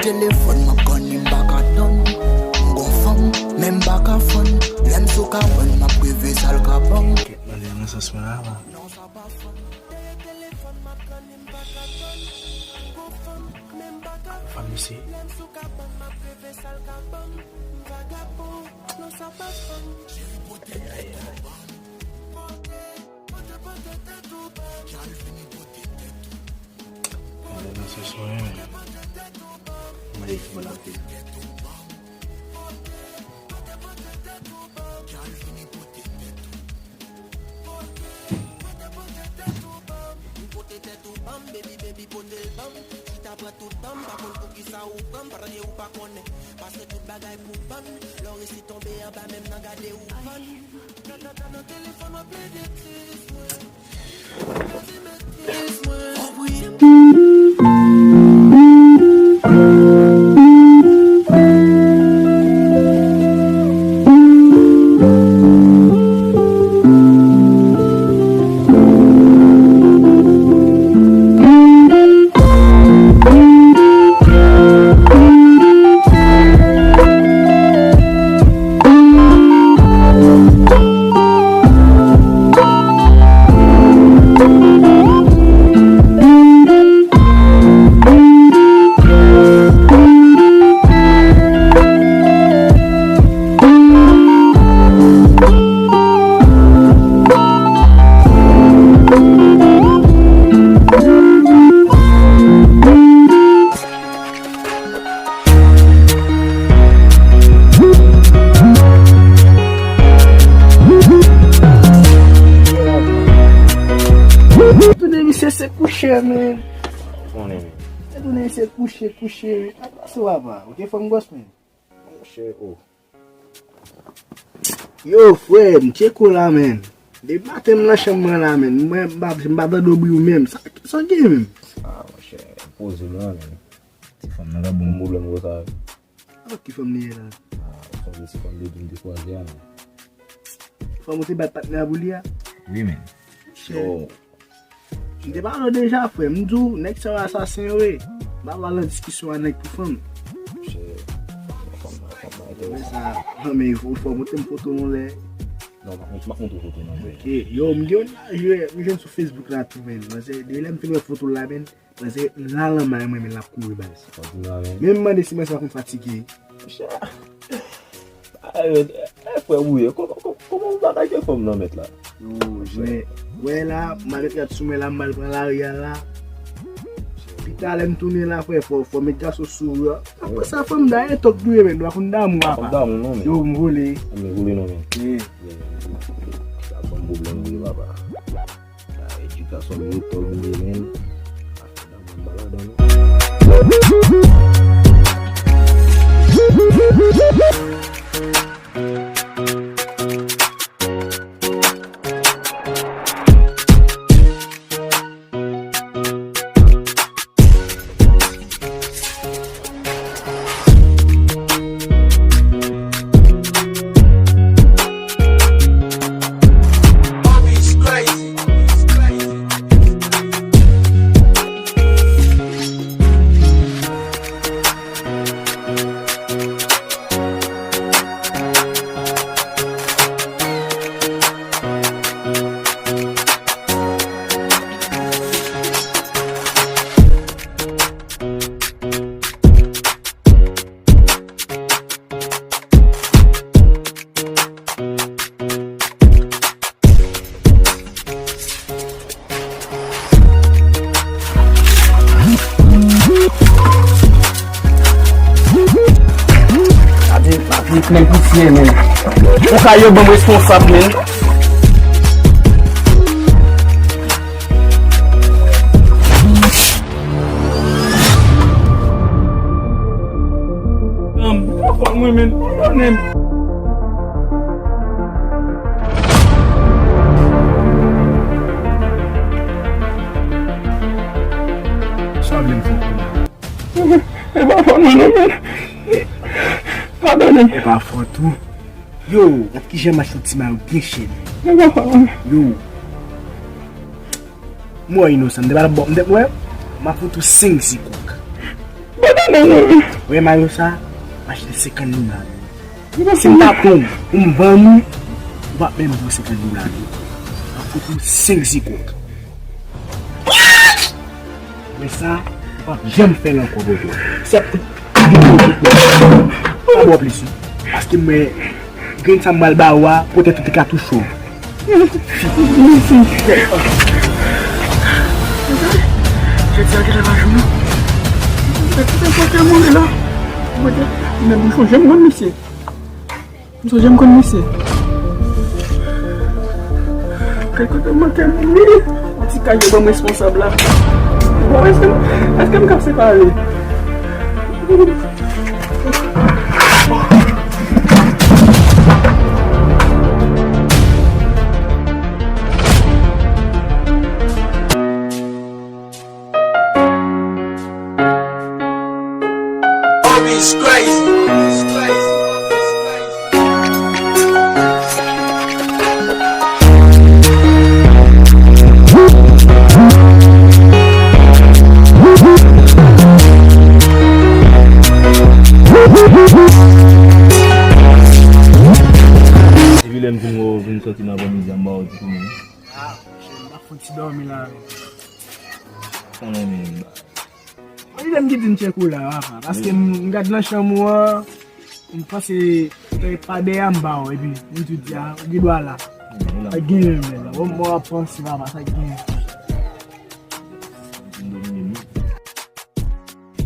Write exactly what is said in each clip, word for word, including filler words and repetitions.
Telefòn m ap kanni, m pa ka tann. M gon fanm, men m pa ka fann. Lè m sou kabann, m ap reve sa l ka ban m. Kèt mwen nan sans mwen la, la. Fanm isi. Ay, ay, ay. Gade nan se sonnen, men. Mwen ki bon apil. Tounen misye se kouche, men. Konnen, men. Tounen misye kouche, kouche, men. Sa k pase, papa? Ou te fanm gwòs, men. Monchè, oh. Yo, frè, m tcheko la, men. Depi maten m nan chanm mwen la, men. Mwen, m pa, m pa tande w bri w menm. Sa, sa w gen menm? Ah, monchè, poze m la, men. Ti fanm nan ka bon pwoblèm konsa. Ah, ki fanm li ye la? Ah, ou sonje ti fanm de di m te kwaze a, men. Fanm ou te bat patnè a pou li a? Wi, men. Yo. M te pale w deja, frè. M di w, nèg sa yo asasen yo ye. M pa pral nan diskisyon a nèg pou fanm. Monchè, fanm nan, fanm nan enterese. Men sa, non, men fò, fò montre m foto nou lè. Non, m ap, m ap montre w foto nou lè. Ok, yo, m gen yon imaj, m jwenn sou Facebook la tou, men. Paske depi lè m fin wè foto l la, men. Paske la lanmay mwen, men l ap kouri baz. Kontinye avè m. Men m mande si mwen sa konn fatige. Monchè. Ay, men, eh, frè Bouye, kòman, kòman, kòman w pa ka gen fanm nan mèt la? Yo, jwenn. Wè la, m al met rad sou mwen la, m al pran lari a la. Pi talè m tounen la, frè, fò, fò met gason sou ou a. Apre sa, fanm dayè tòk nou ye, men, nou pa konn damou, papa. Fanm damou, non, men. Yo, m vole. Men vole, non, men. Yeah. Yeah, yeah, yeah. Sa ban m pwoblèm, vre, papa. Ah, edikasyon m yo tòl m ye, men. Ah, nan mwen m pa ladan, non. Ate, ate, men pousye, men. Ou ka yo ban m responsab, men. Telefòn mwen, men, padonnen m. Sa w vle m fè w kounye a? E pa fòt mwen non, men. Padonnen m. E pa fòt ou. Yo, gad kijan m ap fouti ba yo byen chè. E pa fòt mwen. Yo. M wè inosan, m te pral bò, m te wè, m ap fout ou senk zikòk. Wè mayo sa, m achte senkant dola. Si m ta pran w pou m vann ou, ou p ap menm pran senkant dola non. M ap fout ou senk zikòt. Men sa, ou p ap janm fè l ankò, Bobo. Sèt, pa bò plis non. Paske mwen, grenn sa m pral ba ou a, poutèt ou te ka touche w. Jodi a genlè pa jou non. Mwen te, mwen te, mwen te, men m sonje m konn misye. M sonje m konn misye. Kèk kote m manke mouri. Yon ti kay yo ban m responsab la. Bon, èske, èske m ka separe? Obi's crazy. Depi lè m vin wè w vin sòti nan aprèmidi a, m pa wè w ditou menm. Ah, monchè, m ap fè yon ti dòmi la. Sa nan men m ba. Mwen li lè m ki di m tchèk ou la, papa. Paske m, m gad nan chanm ou an, m panse, e, pa dèyè m ba w, epi m tou di, a, ou gen dwa la. Sa genyen menm la. Bon, mwen ap panse, papa, sa genyen.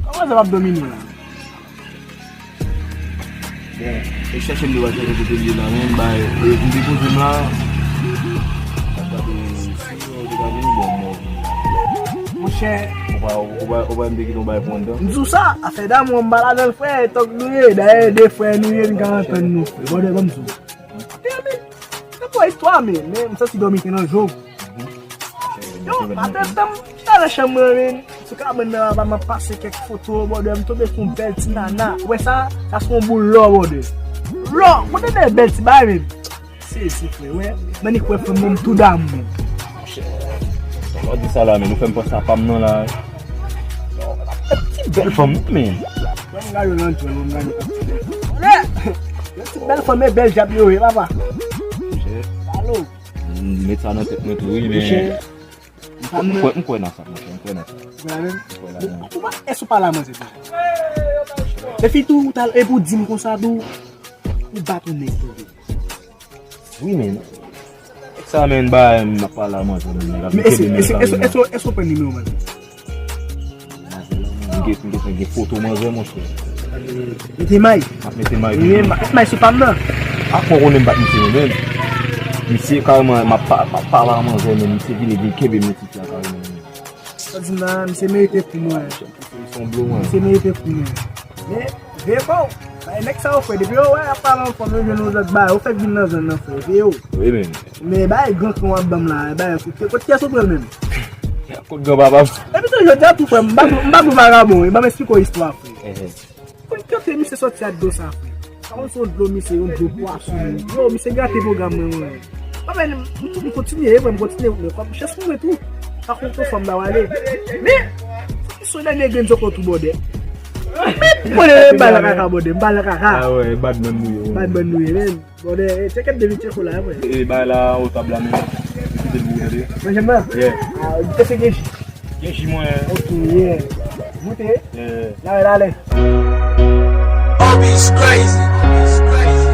Kòman sa p ap domine w la? Bon, e chèche m devan chèche kote m ye la, men m bay, e, m depoze m la. Ap gade si yo te ka vini, bon, mò. Monchè. Ou pa, ou pa, ou pa m te kite yon bay pou anndan. M di w sa, afè damou an m pa ladan l, frè, e tòg nou ye, dayè de frè nou ye, n ka antann nou, frè. Bòdè, ban m di w. Te men, se pou istwa, men, men m santi dòmi te nan je w. Yo, maten tan m chita nan chanm mwen, men, sou kabann nan, m ap pase kèk foto, bòdè, m tonbe sou yon bèl ti nana. Ou wè sa? Sa se yon boul lò, bòdè. Lò, kote de bèl ti bagay, men. Sezi, frè, wè. Mwen ni kwè fanm nan m tou damou. Monchè, sa w di sa la, men, ou fè m panse a pa m nan la, wi. Ti bèl fanm, men. Wè m gade w nan djòl, wè m gade w. Wè! Yon ti bèl fanm, e bèl djab yo ye, papa. Monchè. Alo. M met sa nan tèt mwen tou, wi, men. Monchè. M kwè, m kwè nan sa, monchè, m kwè nan sa. Ou kwè la menm? M kwè la menm. Ou pa, èske ou pale a manzè tou? Epi tou, ou t al, epi ou di m konsa tou, ou bat yon nèg tou. Wi, men. Sa, men, ba, m ap pale a manzè, men, nèg ap kebe men kareman. Men èske, èske, èske, èske, èske ou pran nimewo manzè? M gen, m gen, gen foto manzè, monchè. Mete may. M ap mete may tou. Mete may sou pa m nan. A, fò konnen m bat misye menm. Misye kareman, m ap pa, pa, pale a manzè, men misye vin, vin kenbe m, ti fi a kareman. Sa di m nan, misye merite kou mwen. Misye merite kou mwen. Men, veye pa w. Bay nèg sa yo, frè, depi yo wè y ap pale anfòm, yo jwenn yon lòt bagay, yo fèk vin nan zòn nan, frè, veye w. Wi, men. Men bay gran kan w ap ban m la, bay, kote, kote kiyès ou pran l menm? Kot granpapa m. Epi tou, jodi a tou, frè, m pa, m pa pou vagabon, wi, ban m eksplike w istwa, frè. Ehè. Konn kote misye sòti ak dlo sa, frè. Sa konn se yon dlo, misye, yon dlo pwason. Yo, misye gate pwogram mwen, mwen. Papa, m, m, m kontinye, e, frè, m kontinye, men kòm chans mwen tou. Sa konn tou fòm ba w ale. Men, misye dènye gen zokò tou bòdè. Men, mwen, m bal kaka bòdè, m bal kaka. Ah ouais, bad man nou ye, wi. Bad man nou ye, men. Bon, de, e, tcheke de vin tcheke la, mwen. E, bay la, o tab la, men. Kite l pou gade. Manje m nan? Yeah. Ah, èske gen ji? Gen ji, mwen. Ok, yeah. Goute. Yeah. La, la, ale. Obi's crazy. Obi's crazy.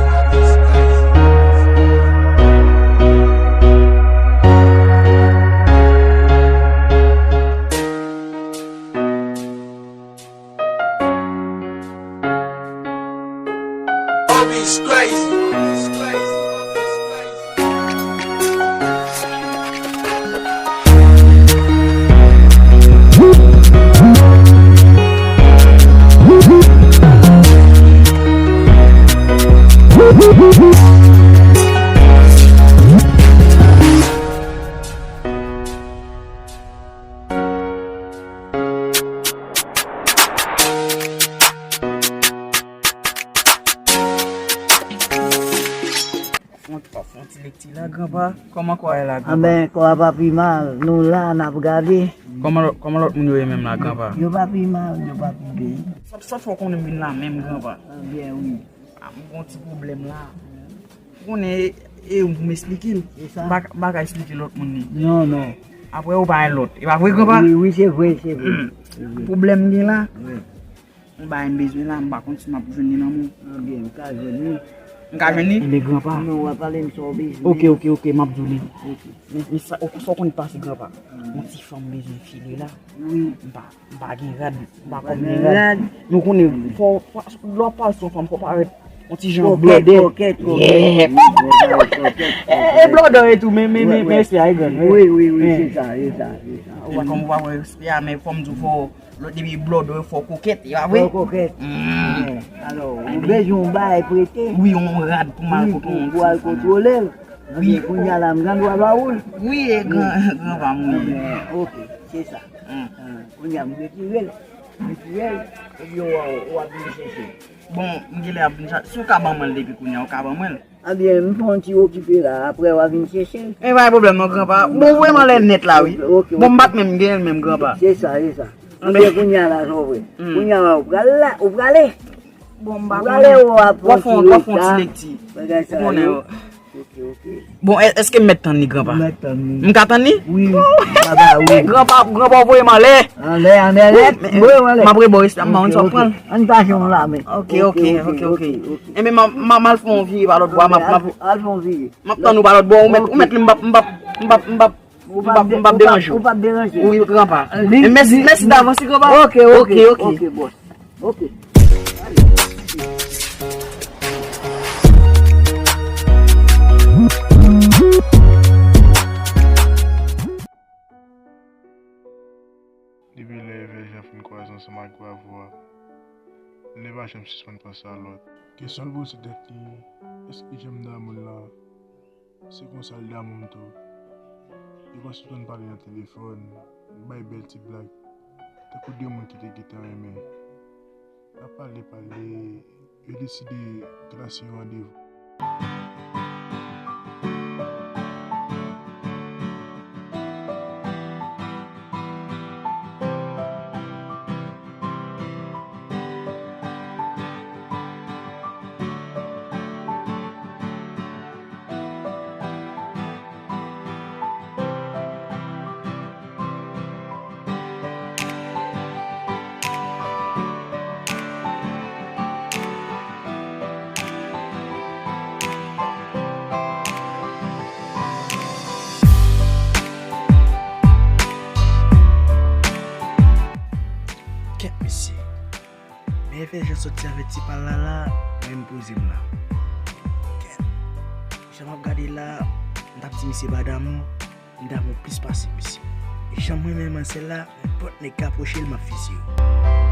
Yon ti lekti la, granpa. Kòman kò a ye la, granpa? Anben, kò a pa pi mal. Nou la, n ap gade. Kòman lòt, kòman lòt moun yo ye menm la, granpa? Yo pa pi mal, yo pa pi byen. Sa, sa fè w konnen m vin la menm, granpa? Anben, wi. A, m gon ti pwoblèm la. Ou konnen, e, e ou pou m esplike l. E sa? M pa, m pa ka esplike lòt moun li. Non, non. Apre ou pa gen lòt. E pa vre, granpa? Wi, wi, se vre, se vre. Se vre. Pwoblèm m gen la. Wi. Yon bagay m bezwen la, m pa konn si m ap jwenn li nan men w. Anben, m ka jwenn li. M ka jwenn li? Enben, granpa. Non, w ap pale m sa w bezwen. Oke, oke, oke, m ap di w li. Oke. Men, men sa, sa w konn pase, granpa? Yon ti fanm bezwen file la. Wi. M pa, m pa gen rad, m pa konn gen rad. Nou konnen, fò, fò, lè w ap pale sou yon fanm, fò w parèt yon ti jan blòdè. Kokèt, kokèt, kokèt. Yeah. Wi, fò parèt kokèt, kokèt. E, e blòdè e tou, men, men, men, men se a e grann, wi. Wi, wi, wi, se sa, se sa, se sa. Ou pa konn, ou pa wè respè a, men fò m di w fò Lòt depi blòdò yo fò kokèt, e pa vre? Fò kokèt. Mm. Alò, ou bezwen yon bagay prete? Wi, yon rad pou m al kontwole. Wi, pou, pou al kontwole l. Wi. Kounye a la, m gen dwa ba ou l? Wi, e gran, granpa m, wi. Ebyen, oke, se sa. Mm. Ah, kounye a, m retire l. M retire l. Ebyen, w a, w ap vin chèche l. Bon, m genlè ap vin chèche. Si w ka ban mwen l depi kounye a, w ka ban mwen l. Ebyen, m fè yon ti okipe la, apre w a vin chèche l. E pa gen pwoblèm non, granpa. Bon, ou voye m anlè nèt la, wi. Ok, ok. Bon, m pa t menm gen l menm, granpa. Se sa, se sa. Ebyen, kounye a la, sa w vle. Hmm. Kounye a la, ou pral la, ou prale. Bon, m pa konnen. Ou prale, w ap fè yon ti lekti. Bagay sa yo. Ou konnen, wi. Ok, ok. Bon, è-, èske m mèt tann li, granpa? Ou mèt tann li. M ka tann li? Wi, baba, wi. Granpa, granpa, ou voye m anlè. Anlè, anlè, anlè. Wi, men, voye m anlè. M ap rebò respè, m pa konn sa w pran. Ann tache yon la, men. Ok, ok, ok, ok. Enben, m a, m a, m al fè yon vire pa lòt bò a, m ap, m ap, al fè yon vire. M ap tann ou pa lòt bò, ou mèt, ou mèt li, m p ap, m p ap, m p ap, m p ap, m p ap, m p ap deranje w. Ou p ap deranje. Wi, granpa. Men mèsi, mèsi davans, wi, granpa. Ok, ok, ok, ok, bòs. Ok. Depi lè Evè Jan fin kwaze ansanm ak Bravo a, li pa janm sispann panse a lòt. Kesyon l poze tèt li, èske jan m damou l la, se konsa l damou m tou? Li konn sispann pale nan telefòn, bay bèl ti blag, tankou de moun ki te gentan renmen. N ap pale, pale, yo deside klase yon randevou. Kèt mesye. Men Evè Jan soti avèk ti pa l la la, mwen m poze m la. Kèt. Jan m ap gade la, m t ap di misye pa damou, m damou plis pase misye. E jan m renmen manzè la, nenpòt nèg k apwoche l, m ap fiziye l.